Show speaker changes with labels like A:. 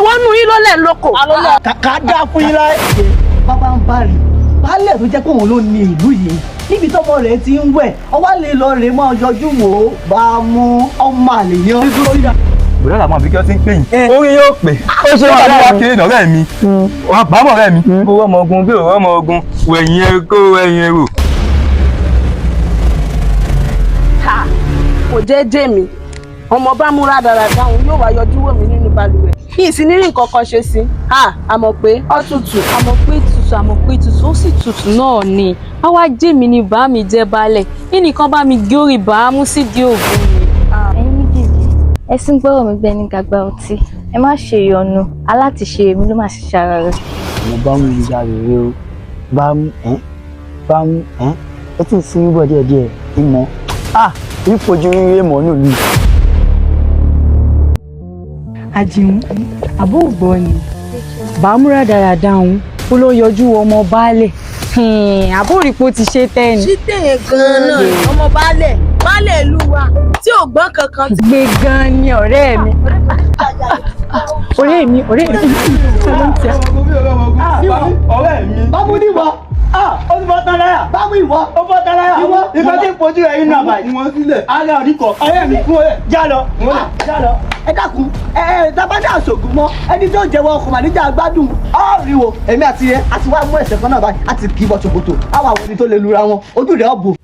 A: Èwo nu yín ló lẹ̀ ń lóko.
B: Kà á dá fún yín láì. Bàbá ń bá rí baálẹ̀ tó jẹ́ pé òun ló ní ìlú yìí níbi tọ́mọ rẹ̀ ti ń wẹ̀, ọwọ́ lè lọ rè mọ́ yọjú wò ó bá a mú ọmọ àlè yan.
C: Bùrọ̀dá làwọn àbíkẹ́ ti ń pè yín. Orin yóò pè. Ó ṣe wà wá kiri ọ̀rẹ́ mi. Wà bá mọ̀ ọ̀rẹ́ mi. Kó rọ́mọ ogun bí ò rọ́mọ ogun. Wẹ̀yìn ẹ kó wẹ̀yìn èrò.
A: Ha! Kò jẹ́ jẹ́ mi, ọmọ bá múra dáradára, òun yóò wá yọjú wò mí nínú balùwẹ̀ yìí sì ní rí nǹkan kan ṣe sí ha. Àmọ̀ pé ó tutù.
D: Àmọ̀ pé tutù, àmọ̀ pé tutù, ó sì tutù náà ni. Á wá jẹ́ mi ni bá mi jẹ́ baálẹ̀ nìkan bá mi gé orí bàámú sídìí ògùn mi.
E: Ẹ̀yin méjèèjì, ẹ sì ń gbọ́rọ̀ mi bẹ́ẹ̀ ní gàgbà ọtí. Ẹ má ṣe ìyọnu, alátiṣe mi ló máa ṣiṣẹ́ ara rẹ̀.
F: Mo bá mú ìyá rere o, bá mú ẹ, bá mú ẹ, ó ti ń sinmi bọ̀ díẹ̀díẹ̀ ìmọ̀ ah ìfojú rírẹ mọ́ nílùú.
G: Àjìún, àbó ògbọ́ ni bàámúrà dáradára, òun ó ló yọjú ọmọ baálẹ̀. Àbórípò ti ṣe tẹ́ni.
A: Ṣítẹ̀ gan-an náà ọmọ baálẹ̀, baálẹ̀ ìlú wa tí ò gbọ́n kankan.
G: Gbé gan ni ọ̀rẹ́ mi, ọ̀rẹ́ mi, ọ̀rẹ́ mi.
C: Ọ̀rẹ́ mi.
B: Bámú ní ìwọ.
C: Ó ti fọ́ tán láyà.
B: Bámú ìwọ.
C: Ó fọ́ tán láyà.
B: Ìwọ.
C: Ìfẹ́ tí ń fojú rẹ̀ inú àbáyé. Wọ́n sílẹ̀. Ara òdìkọ̀. Ọ̀rẹ́ mi fún ẹ. Já lọ. Já lọ.
B: Ẹ dákun, ẹ ẹ tábàdà àṣògùn mọ ẹni tó jẹ́wọ́ ọkọ̀ màníjà gbádùn ọ̀rìwò. Èmi àti ẹ àti wá mú ẹsẹ̀ kan náà báyìí àti kì í bọ̀ ṣòkòtò àwọn àwọn ẹni tó lè lura wọn ojú rẹ̀ ọ̀bù.